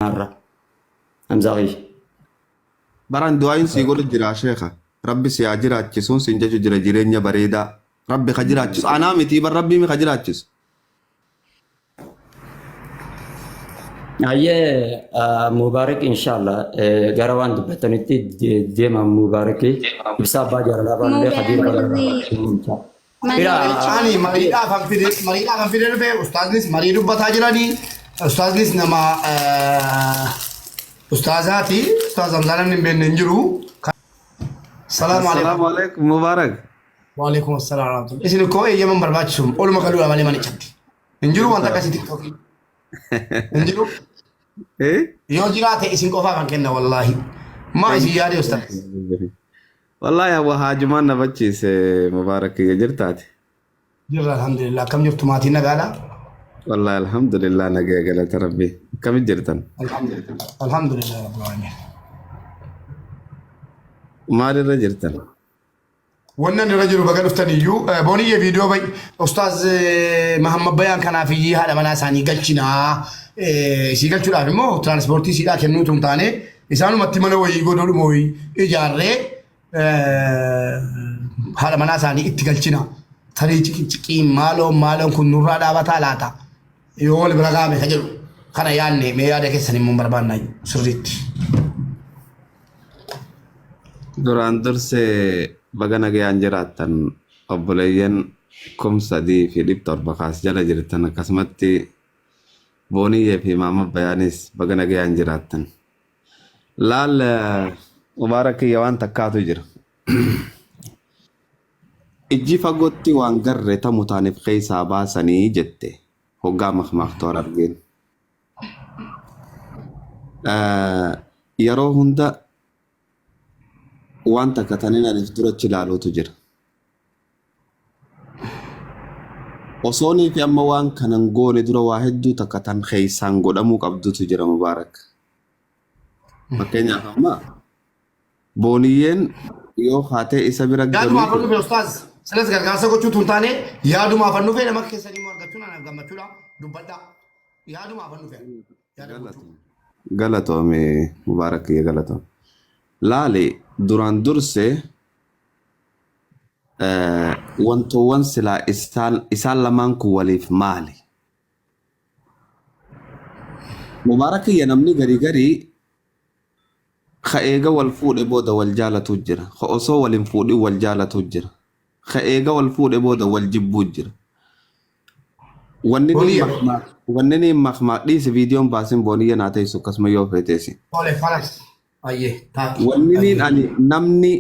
Har'a. Hamzaa kiyya. Baran du'aayin sii godhu jira sheekha. Rabbi si haa jiraachisuun siin jechu jira jireenya bareedaa. Rabbi ka jiraachisu. Anaa miti bar rabbii mi ka jiraachisu. Ayyee Mubaarak inshallah gara waan dubbatanitti deema Mubaarak ibsaa abbaa jaalalaa baallee Mubee Khadiir ani baallee birrii mana Ila galchuu Ani mariidhaaf kan fide mariidhaaf kan fide dhufe ustaaznis marii dubbataa jiranii ustaaznis nama ustaazaati ustaaz Hamzaa namni hin beekne hin jiru. Salaamu alaikum. Assalaamu alaikum Mubaarak. Waalaikum assalaam warahmatullahi. Isin koo eeyyaman barbaachisu oluma galuudha malee manichatti. Hin jiru wanta akkasii tiktookii. Hin jiru. Eh? Yoo jiraate isin qofaa kan kenna wallaahi. Maa isin yaade ustaaz? Wallaahi hawa haajumaan na bachiise Mubaarak kiyya jirtaati. Jirra alhamdulillah. Akkam jirtu maatiin nagaadha? Wallaahi alhamdulillah nagaya galata rabbi. Akkami jirtan? Alhamdulillah. Alhamdulillah rabbil alamin. Maalirra jirtan? Wannan irra jiru baga dhuftan iyyuu booniyye viidiyoo bay ustaaz Mahammad Bayaan kanaaf iyyii haadha manaa isaanii galchinaa isii galchuudhaaf immoo tiraanspoortii isiidhaa kennuutu hin taane isaanumatti mana wayii godhuudhuma wayii ijaarree haadha manaa isaanii itti galchina. Tarii ciqiciqiin maaloon maaloon kun nurraa dhaabataa laata? Yoo wal bira gaame ka jedhu kana yaadne mee yaada keessan immoo barbaanna sirriitti. Duraan dursee baga nagayaan jiraattan obboleeyyan 3700 kaas jala jirtan akkasumatti Booniyyee fi Maamma Bayaanis baga nagayaan jiraattan. Laal Mubaarak kiyya waan takkaatu jira. Ijji fagootti waan garre tamu taaniif keessaa baasanii jette hoggaa makmaaktu Harargeen. Yeroo hunda waan takka tanin aniif durachi ilaaluutu jira. Osoonii fi amma waan kanan goone dura waa hedduu takka tan keessaan godhamuu qabdutu jira Mubaarak. Fakkeenyaaf amma Booniyyeen yoo kaatee isa bira Yaadumaaf galuu an dhufe ustaaz. Silas gargaarsa gochuutu hin taane yaadumaaf an dhufe nama keessanii immoo argachuun anaaf gammachuudha. Dubbadhaa. Yaadumaaf an dhufe. Yaada gochuu. Galatoome Mubaarak kiyya galatoome. Laali duraan dursee wantoowwan silaa isaan lamaan kun waliif maali? Mubaarak kiyya namni garii garii ka eega wal fuudhe booda wal jaalatu jira. Ka osoo wal hin fuudhin wal jaalatu jira. Ka eega wal fuudhe booda wal jibbuu jira. Wanni niin Booniyya. makmaak wanni niin makmaak dhiisi viidiyoon baasin booniyya naa teessu akkasuma yoo feeteesi. Tole faras. Ayyee taati. Wanni niin Ayyee. ani namni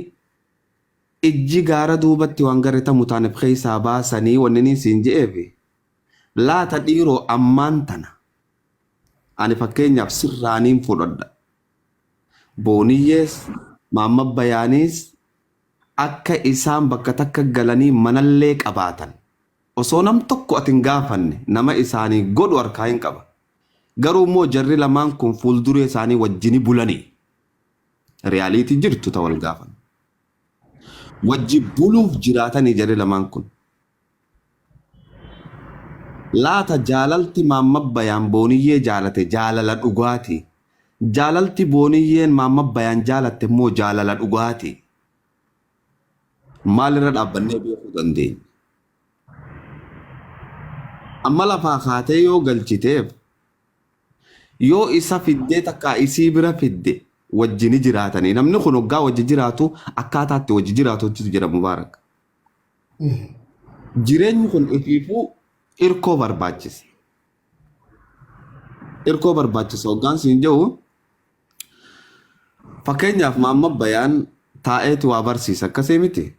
ijji gaara duubatti waan garre tamu taaneef keessaa baasanii wanni niin siin je'eefi laata dhiiroo ammaan tana ani fakkeenyaaf sirraaniin fudhadha. Booniyyees Maamma Bayaaniis akka isaan bakka takka galanii manallee qabaatan osoo nam tokko ati hin gaafanne nama isaanii godhu harkaa hin qaba. Garuu immoo jarri lamaan kun fuulduree isaanii wajjini bulanii. Riyaaliitii jirtu ta wal gaafan. Wajji buluuf jiraatanii jarri lamaan kun. Laata jaalalti Maamma Bayaan Booniyyee jaalate jaalala dhugaati. Jaalalti Booniyyeen Maamma Bayaan jaalatte immoo jaalala dhugaati. Maalirra dhaabbannee beekuu dandeenya? Amma lafaa kaatee yoo galchiteef yoo isa fiddee takkaa isii bira fidde wajji ni jiraatanii. Namni kun hoggaa wajji jiraatu akkaataatti wajji jiraatutu jira Mubaarak. Jireenyi kun ifiifuu irkoo barbaachisa. Irkoo barbaachisa hoggaan siin jedhu fakkeenyaaf Maamma Bayaan taa'eeti waa barsiisa akkasii miti.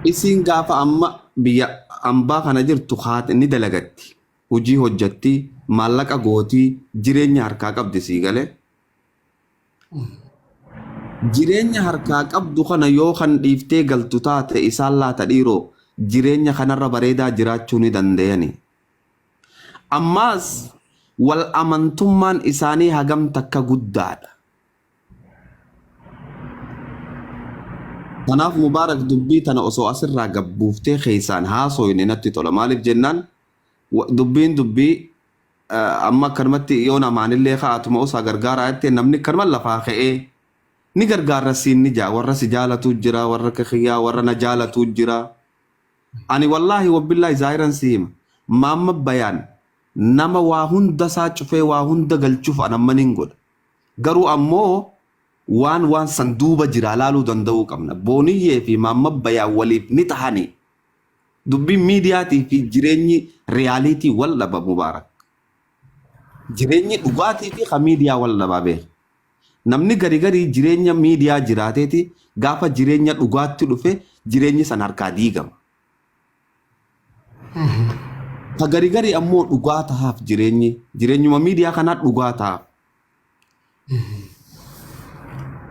Isiin gaafa amma biyya ambaa kana jirtu haati ni dalagatti. Hojii hojjatti, maallaqa gootii, jireenya harkaa qabdi sii galee. Jireenya harkaa qabdu kana yoo kan dhiiftee galtu taate isaan laata dhiiroo jireenya kanarra bareedaa jiraachuu ni dandayani. Ammaas wal amantummaan isaanii hagam takka guddaadha. Kanaaf Mubaarak dubbii tana osoo asirraa gabbuuftee keessaan haasoyne natti tola. Maaliif jennaan dubbiin dubbii Amma akkanumatti yoo namaanillee ka'atuma osaa gargaaraa jettee namni akkanuma lafaa ka'ee ni gargaarra siin ni jaa, warra si jaalatu jira, warra akka kiyyaa warra na jaalatu jira. Ani wallaahi wabbillaahi zaahiran si hima. Maamma Bayaan nama waa hunda isaa cufee waa hunda galchuuf an amma nin godha. Garuu ammoo waan waan san duuba jira laaluu danda'uu qabna. Booniyyee fi Maamma Bayaan waliif ni tahani. Dubbiin miidiyaatii fi jireenyi reality wal dhaba, Mubaarak. Jireenyi dhugaatii fi ka miidiyaa wal dhabaa beeka. Namni gari garii jireenya miidiyaa jiraateeti gaafa jireenya dhugaatti dhufe jireenyi san harkaa diigama. Ka gari gari ammoo dhugaa tahaaf, jireenyi jireenyuma miidiyaa kanaa dhugaa tahaaf.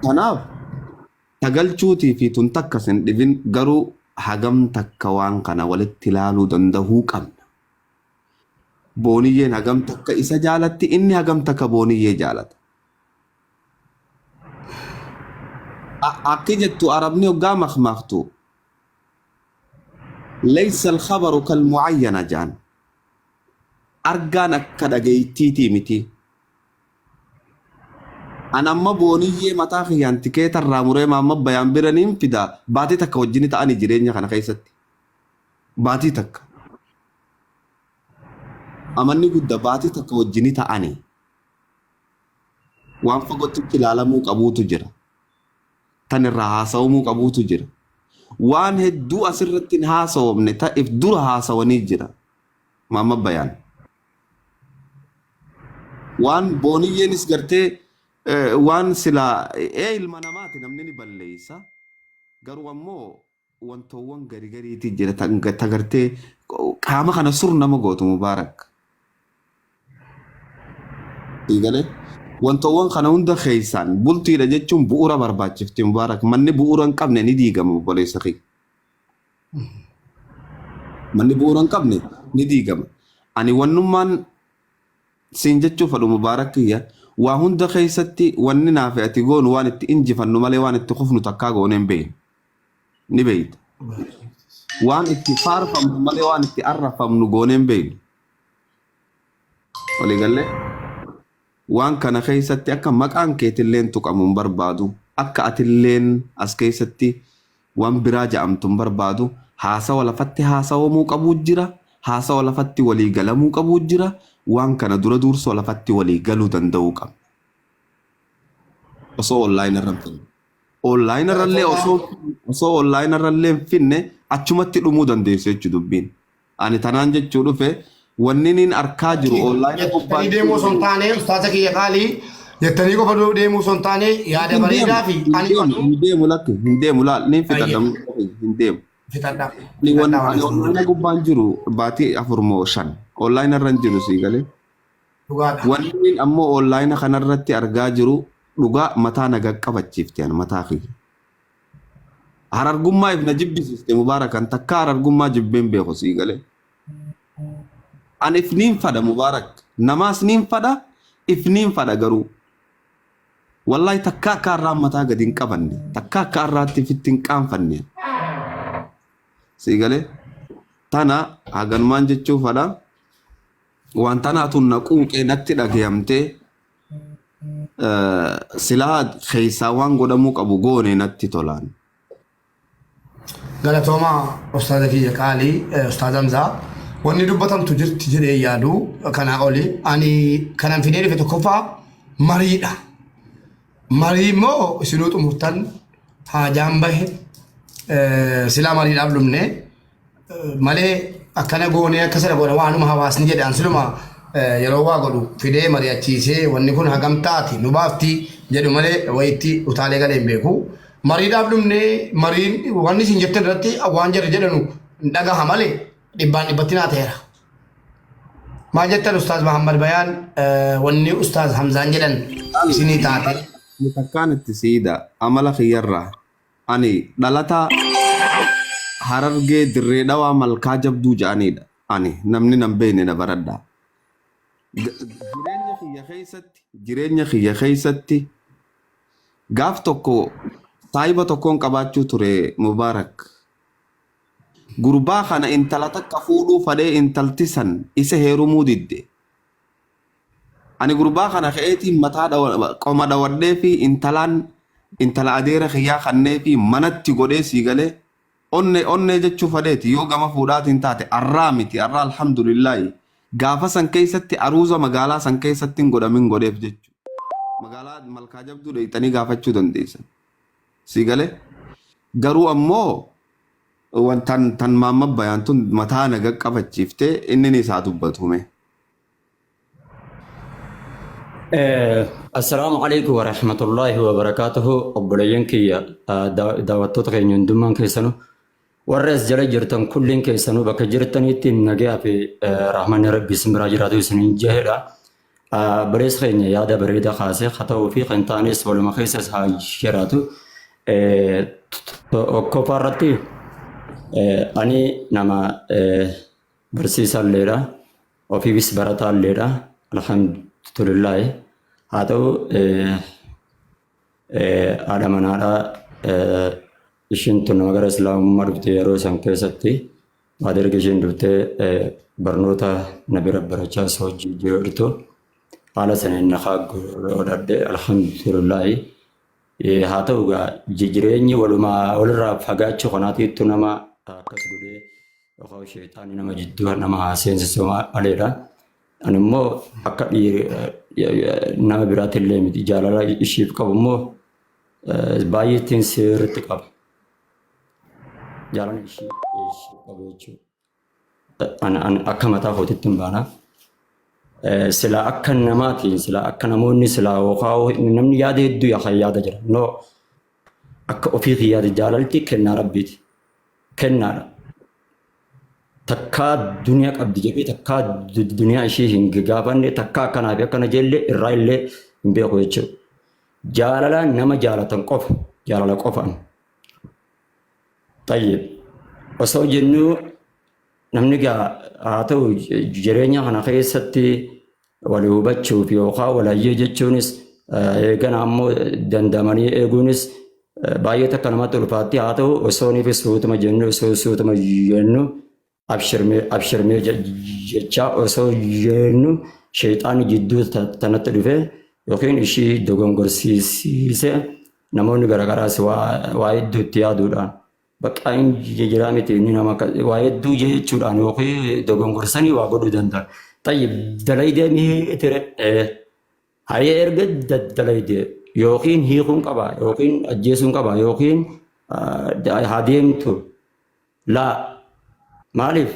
Kanaaf tagalchuutii fi tun takka sin dhibin, garuu hagam takka waan kana walitti ilaaluu danda'uu qabna. Booniyyeen hagam takka isa jaalatti, inni hagam takka Booniyyee jaalata. Akki jettu Arabni hoggaa makmaaktu, "Laysa alkhabaru kalmucayyana" jaan. Argaan akka dhageeytiitii miti. An amma Booniyyee mataa kiyyaan tikeeta irraa muree Maamma Bayaan bira niin fida, baatii takka wajjin ta'anii jireenya kana keessatti. Baatii takka. Amanni gudda baatii takka wajjin ta'anii. Waan fagootti ilaalamuu qabuutu jira. Tan irraa haasawamuu qabuutu jira. Waan hedduu asirratti hin haasawamne ta'eef dura haasawanii jira. Maamma Bayaan. Waan Booniyyeenis gartee waan silaa ilma namaati, namni ni balleessa. Garuu ammoo wantoowwan gari gariiti jira ta gartee qaama kana sur nama gootu, Mubaarak. Galee wantoowwan kana hunda keessaan bultiidha jechuun bu'uura barbaachifti, Mubaarak. Manni bu'uura hin qabne ni diigama, obboleessa kiyya. Manni bu'uura hin qabne ni diigama. Ani wannummaan siin jechuu fedhu, Mubaarak kiyya, waa hunda keessatti wanni naafe ati goonu waan itti injifannu malee waan itti kufnu takkaa goonee hin beeknu. Ni beeyta. Waan itti faarfamnu malee waan itti arrafamnu goonee hin beeknu. Waliigallee waan kana keessatti akka maqaan keetilleen tuqamu hin barbaadu. Akka atilleen as keessatti waan biraa ja'amtu hin barbaadu. Haasawa lafatti haasawamuu qabuu jira. Haasawa lafatti walii galamuu qabuu jira. Waan kana dura dursoo lafatti walii galuu danda'uu qabna. Osoo online irra hin finne. Online irrallee osoo online irrallee hin finne achumatti dhumuu dandeessu jechuudha dubbiin. Ani tanaan jechuu dhufe, wanni niin arkaa jiru online gubbaa. Jettanii deemuu osoo hin taane, ustaaza kiyya qaalii, jettanii qofa deemuu osoo hin taane, yaada bareedaa fi Hin ani deemu, hin deemu, lakki hin deemu, laal niin fixadha, hin deemu. Fixadha. Ani wanni ani online gubbaan jiru baatii 4 moo 5 online irra hin jiru, sii galee. Dhugaadha. Wanni niin ammoo online kanarratti argaa jiru dhugaa mataa naga qabachiifte ani mataa kiyya. Harargummaa if na jibbisiiste, Mubaarakan, takka harargummaa jibbeen beeku, sii galee. Ani if niin fadha, Mubaarak. Namaas niin fadha, if niin fadha garuu. Wallahi takka akka har'aa mataa gadi hin qabanne. Takka akka har'aatti ifitti hin qaanfanne. Sii galee. Tana haganumaan jechuu fadha. Waan tanaatu na quuqee natti dhagayamtee silaa keessaa waan godhamuu qabu goone natti tolaan. Galatoomaa, ustaaza kiyya qaalii, ustaaza Hamzaa. Wanni dubbatamtu jirti jedhee yaadu kanaa oli. Ani kanan fidee dhufe tokkoffaa mariidha. Marii immoo isinuu xumurtan, haajaan bahe silaa mariidhaaf dhumne malee akkana goonee akka sana goona waanuma hawaasni jedhe an siluma yeroo waa godhu fidee mari'achiisee wanni kun hagam taati nu baafti jedhu malee wayitti utaalee galee hin beeku. Mariidhaaf dhumnee, mariin wanni isin jettan irratti waan jarri jedhanu hin dhagaha malee dhibbaan dhibbatti naa ta'eera. Maal jettan, Ustaaz Mahammad Bayaan, wanni Ustaaz Hamzaan jedhan isinii taate? Ani takkaan itti siida amala kiyyarraa. Ani dhalataa Harargee Dirree Dhawaa Malkaa Jabduu ja'aniidha. Ani namni nan beekne na baradhaa. Jireenya kiyya keessatti gaaf tokko saahiba tokkoon qabaachuu ture, Mubaarak. Gurbaa kana intala takka fuudhuu fadhee, intalti san isa heerumuu didde. Ani gurbaa kana ka'eetiin mataa qoma dhawadhee fi intalaan intala adeera kiyyaa kannee fi manatti godhee sii galee onne onnee jechuu fadheeti yoo gama fuudhaatiin taate arraa miti arraa alhamdulillaahi gaafa san keessatti aruuza magaalaa san keessatti hin godhamin godheef jechuudha. Magaalaa malkaa jabduu dheeyxanii gaafachuu dandeessan. Sii galee garuu ammoo wantan tan maamma bayaan tun mataa naga qabachiiftee inni ni isaa dubbatu mee. Assalaamu alaikum warahmatullaahi wabarakaatuhu. Obboleeyyan kiyya, daawwattoota keenya hundummaan keessanuu, warra as jala jirtan kulliin keessanuu, bakka jirtanitti nagayaa fi rahmanni rabbi isin biraa jiraatu isiniin jedha. Bareessa keenya yaada bareedaa kaasee haa ta'uu fi kan taanes waluma keessas haa jiraatu. Tokkoffaa irratti ani nama barsiisaalleedha. Ofiifis barataalleedha. Alhamdulillaahi. Haa ta'u, haadha manaadhaa ishiin tun nama gara islaamummaa dhufte. Yeroo san keessatti baada erga isheen dhuftee barnoota na bira barachaa isa hojii jirtu haala saniin na godhadhe, alhamdulillaahi. Haa ta'u egaa, jireenyi walumaa walirraa fagaachuu kanaatiitu nama akkas godhee yookaan sheexaanni nama jidduu nama seensisu maleedha. Ani immoo akka nama biraatti illee miti, jaalala ishiif qabu immoo baay'ee ittiin sirriitti qaba. Jaalala ishii qabu jechuudha. Ani akka mataa kootitti hin baana. Silaa akka namaatiin, silaa akka namoonni silaa yookaan namni yaada hedduu yaada jira. No, akka ofii kiyyaati jaalalti kennaa rabbiiti. Kennaadha. Takkaa duniyaa qabdi jedhee takkaa duniyaa ishii hin gaafanne, takkaa akkanaa fi akkana jelle irraa illee hin beeku jechuudha. Jaalala nama jaalatan qofa, jaalala qofaan. Tayyib. Osoo jennuu namni gaa haa ta'u, jireenya kana keessatti wal hubachuuf yookaan wal hayyee jechuunis, eegana ammoo dandamanii eeguunis baay'ee takka namatti ulfaatti. Haa ta'u, osoo niif suutuma jennu, osoo suutuma jennu, abshirmee abshirmee jechaa osoo jennu, sheexaanni jidduu tanatti dhufe yookiin ishii dogongorsiise. Namoonni garaagaraas waa hedduu itti yaaduudhaan bakka hin jiraa miti, inni nama waa hedduu jechuudhaan yookiin dogongorsanii waa godhuu danda'a. Tayyib, dalaydee ni ture. Hayee, erga dalaydee yookiin hiikuun qaba yookiin ajjeesuun qaba yookiin haa deemtu. Laa, maaliif?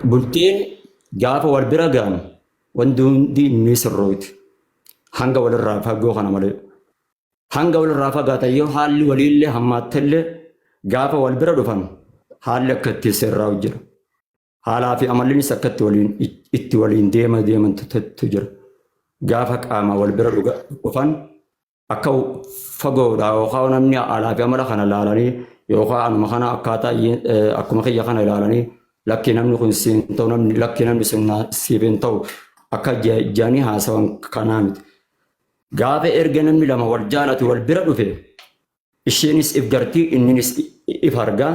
Bultiin gaafa wal bira ga'an wanti hundi ni sirrooyti. Hanga walirraa fagoo kana malee. Hanga walirraa fagaatan yoo haalli waliillee hammaattellee, gaafa wal bira dhufan haalli akka itti sirraa'u jira. Haalaa fi amallinis akka itti waliin itti waliin deema deemantu jira. Gaafa qaama wal bira dhufan akka fagoodha yookaan namni haalaa fi amala kana ilaalanii yookaan anuma kana akkaataa akkuma kiyya kana ilaalanii, lakki namni kun siin ta'u, namni lakki namni sun siif hin ta'u akka jaanii haasawan kanaa miti. Gaafa erga namni lama wal jaalatu wal bira dhufe, isheenis if gartii, inninis if argaa,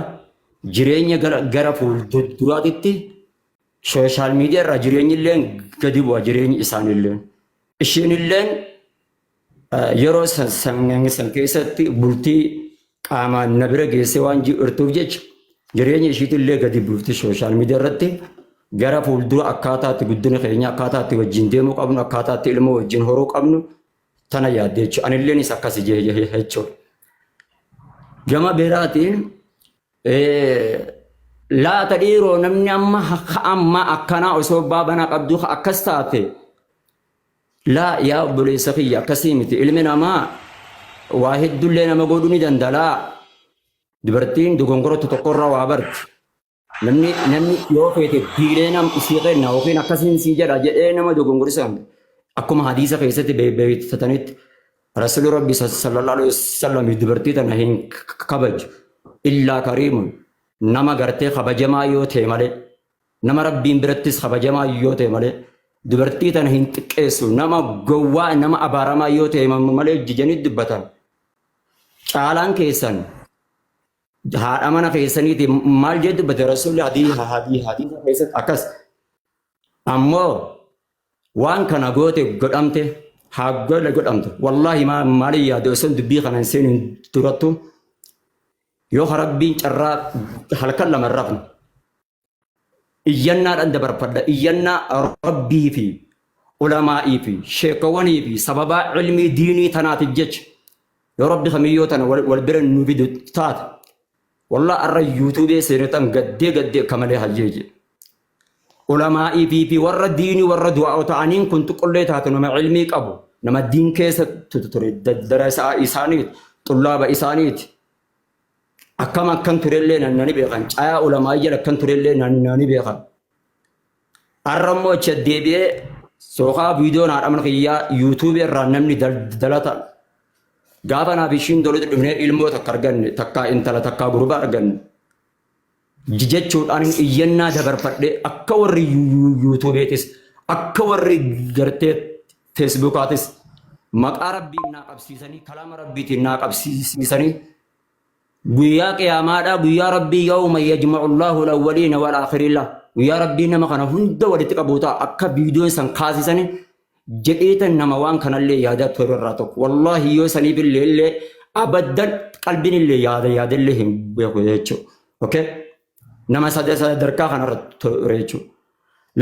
jireenya gara fuulduraatitti social media irraa jireenyi illee gadi bu'a jireenyi isaanillee. Isheen illeen yeroo san keessatti bultii qaamaan na bira geessee waan jirtuuf jecha jireenya ishiitillee gadi buufti. Social media irratti gara fuuldura akkaataatti guddina keenya, akkaataatti wajjin deemuu qabnu, akkaataatti ilmoo wajjin horuu qabnu tana yaadde jechuudha. Anilleenis akkasi jechuudha. Gama biraatiin, laata dhiiroo, namni amma amma akkanaa osoo baabanaa qabdu akkas taate? Laa yaa obboleessa kiyya, akkasii miti. Ilmi namaa waa hedduullee nama godhuu ni danda'a. Laa, dubartiin dogongorootti tokkorraa waa barti. Namni yoo feete diilee nam isii kenna yookiin akkasiin sii jedha jedhee nama dogongorsan, akkuma hadiisa keessatti beeksisatanitti, Rasuulli Rabbi sallallahu alaihi wasallam dubartii tana hin kabaju illaa kariimun, nama gartee kabajamaa yoo ta'e malee, nama Rabbiin birattis kabajamaa yoo ta'e malee, dubartii tana hin xiqqeessu nama gowwaa, nama abaaramaa yoo ta'e malee jijanii dubbatan. Caalaan keessan haadha mana keessaniiti maal jee dubbate Rasuulli hadiisa keessatti akkas ammoo. Waan kana goote godhamte haa godhe godhamtu. Wallaahi maaliin yaade osoo dubbii kana hin seenin durattu yoo Rabbiin carraa halkan lama hin rafne iyyannaadhaan dabarfadha. Iyyannaa Rabbii fi ulamaa'ii fi sheekawwanii fi sababaa ilmii diinii tanaatiif jecha yoo Rabbi kamiyyoo tana wal bira nu fidu taate wallah arra yuutuubee seenetan gaddee gaddee akka malee hayyee jedhe. Ulamaa'ii fi warra diinii warra du'aa'oo ta'aniin kun xiqqollee taate nama ilmii qabu nama diin keessa ture darasaa isaaniiti xullaaba isaaniiti. Akkam akkan turellee nani beekan caayaa ulamaa'ii jala akkan turellee nani beekan. Har'a immoo achi deebi'ee sookaa viidiyoon haadha mana kiyyaa yuutuubii irraa namni daldalata. Gaafa naaf ishiin dolitti dhufnee ilmoo takka arganne takkaa intala takkaa gurbaa arganne. Jechuudhaan iyyannaa dabarfadhe akka warri yuutuubeetis akka warri gartee feesbuukaatis maqaa rabbiin naa qabsiisanii kalaama rabbiitiin naa qabsiisanii guyyaa qiyaamaadhaa guyyaa rabbii yawma yajma'u Allahu al-awwaliina wal aakhiriin guyyaa rabbii nama kana hunda walitti qabu ta'a akka viidiyoon san kaasisanii jedheetan nama waan kanallee yaadaa ture irraa tokko wallaahi yoo saniif illee illee abaddan qalbiin illee yaada yaadallee hin beeku jechuudha. Okay? Nama sadarkaa kanarra ture jechuudha.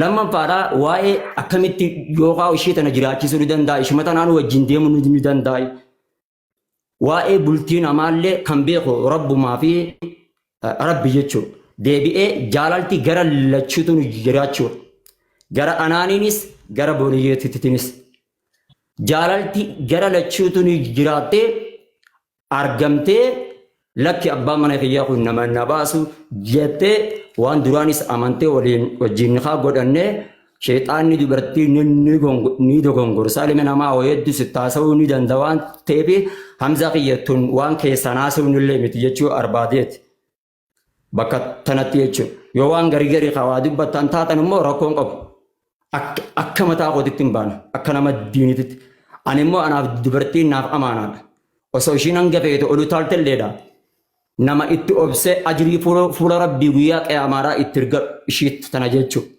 Lammaffaadhaa waa'ee akkamitti yookaan ishee tana jiraachisuu ni danda'a ishuma tanaan wajjin deemuu ni danda'a. Waa'ee bultii namaallee kan beeku rabbumaa fi rabbi jechuudha. Deebi'ee jaalalti gara lachuutu nu jiraachuudha. Gara anaaniinis gara booniyyeetitiinis. Jaalalti gara lachuutu nu jiraattee argamtee lakki abbaan mana kiyyaa kun nama na baasu jettee waan duraanis amantee waliin wajjin nikaa godhannee sheexaanni dubartii ni dogongorsa ilmi namaa waa hedduu si taasisuu ni danda'a waan ta'eef Hamzaa kiyya tun waan keessaan haasa'uun illee miti jechuu barbaadeeti. Bakka tanatti jechuudha. Yoo waan garii garii waa dubbattan taatan immoo rakkoon qabu. Akka mataa kootitti hin baane akka nama diinititti. Ani immoo anaaf dubartiin naaf amaanaadha. Osoo ishiin hanga feete ol utaaltelleedha. Nama itti obsee ajrii fuula rabbii guyyaa qiyaamaadhaa itti ergadhu ishii tana jechuudha.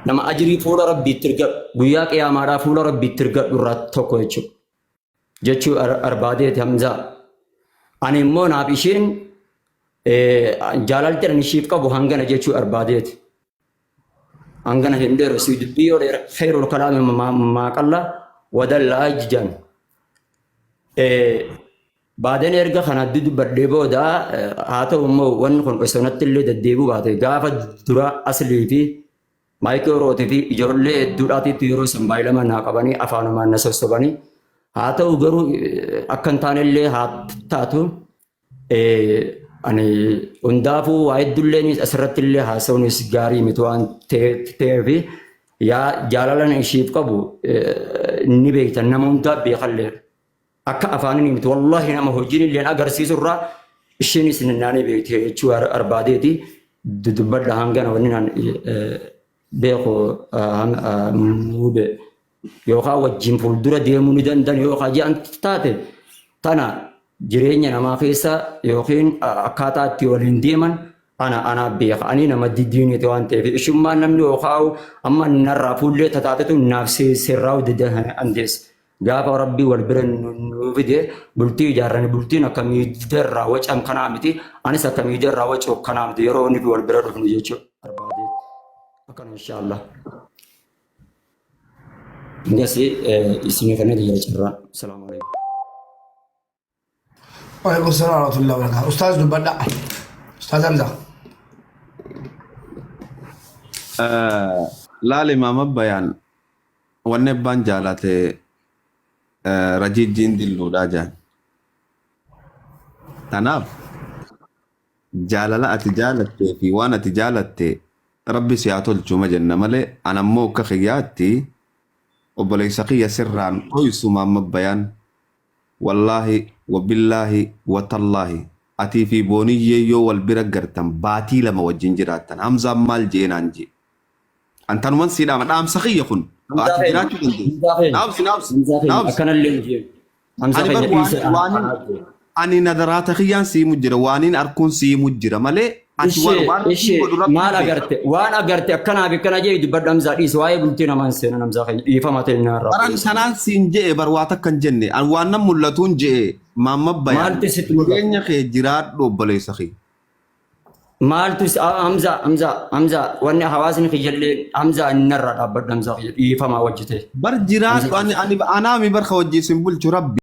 Nama ajrii fuula rabbii itti ergadhu guyyaa qiyaamaadhaa fuula rabbii itti ergadhu irraa tokko jechuudha. Jechuu barbaadeeti Hamzaa. Ani immoo naaf ishiin jaalalti ani ishiif qabu hangana jechuu barbaadeeti. Hangana hin dheeru si dubbii yoo dheera khayrul kalaami maa qalla wadallaa jijaan. Baadeen erga kana dubbadhee booda haa ta'u immoo wanni kun osoo natti illee deddeebi'uu baate gaafa dura aslii fi maayikii orootii fi ijoollee hedduudhaatiitti yeroo san baay'ilama naa qabanii afaanumaan na sossobanii haa ta'u garuu akka hin taane illee haa taatu ani hundaafuu waa hedduullee asirratti illee haasa'uunis gaarii miti waan ta'eef yaa jaalala ishiif qabu ni beektan nama hundaa beekallee. Akka afaaniin miti wallaahi nama hojiin illee agarsiisu irraa isheenis naanii beekte jechuu barbaadeeti dubbadha hangana wanni naan beeku mube yookaan wajjin fuuldura deemuu ni danda'an yookaan jedhan taate tana jireenya namaa keessa yookiin akkaataa itti waliin deeman ana ana beeka ani nama diiniiti waan ta'eef ishummaan namni yookaan amma narraa fuullee tataatetu naaf sirraa'uu dandeessa. Gaafa rabbii wal bira nu fide bultii ijaarrani bultiin akka miidiyaa irraa wacan kanaa miti anis akka miidiyaa irraa wacu kanaa miti yeroo inni wal bira dhufnu jechuudha. Barbaadee akkana inshaallah. Ingas isinii kana jira carraa. Salaamu alaikum. Waalaikum salaam warahmatullahi wabarakatuh. Ustaaz dubbadha. Ustaaz Hamza. Laali maama bayaan wanni abbaan jaalate rajiijjiin dilluudhaa jaan. Kanaaf jaalala ati jaalattee fi waan ati jaalatte rabbi si haa tolchu ma jenna malee an ammoo akka kiyyaatti obboleessa kiyya sirraan dhoysu maamma bayaan wallaahi wabillaahi watallaahi atii fi booniyyee yoo wal bira gartan baatii lama wajjin jiraattan Hamzaan maal je'ee naan je'e an tanuman sii dhaama dhaamsa kiyya kun Hamzaa ati keenya. jiraachuu dandeessa Hamzaa keenya. dhaamsi dhaamsi Hamzaa keenya. dhaamsi Akkanallee hin jeemu. Hamzaa ani bar keenya waan dhiisa waanin anaa jeemu. ani nadaraata kiyyaan siimu jira waaniin arkuun siimu jira malee Ati waan Ishee waan rabbiin ishee godhu rabbiin maal beeka. Agarte waan agarte akkanaaf akkana jee dubbadhu. Hamzaa, dhiisi, waa'ee bultii namaan seenan. Hamzaa keenya, dhiifama ta'e narraa. Baran sanaan siin je'e bar, waa takka hin jenne. An waan nan mul'atuun je'e, Maamma Bayaan. Maaltu sitti mul'ata? Jireenya kee jiraadhu, obboleessa kee. Maaltu Hamzaa, Hamzaa, Hamzaa, wanni hawaasni kiyyallee, Hamzaa, inni narraa dhaabbadhu. Hamzaa kiyya, dhiifama wajji ta'e. Bar jiraadhu, ani anaami bar ka wajji isin bulchu rabbi.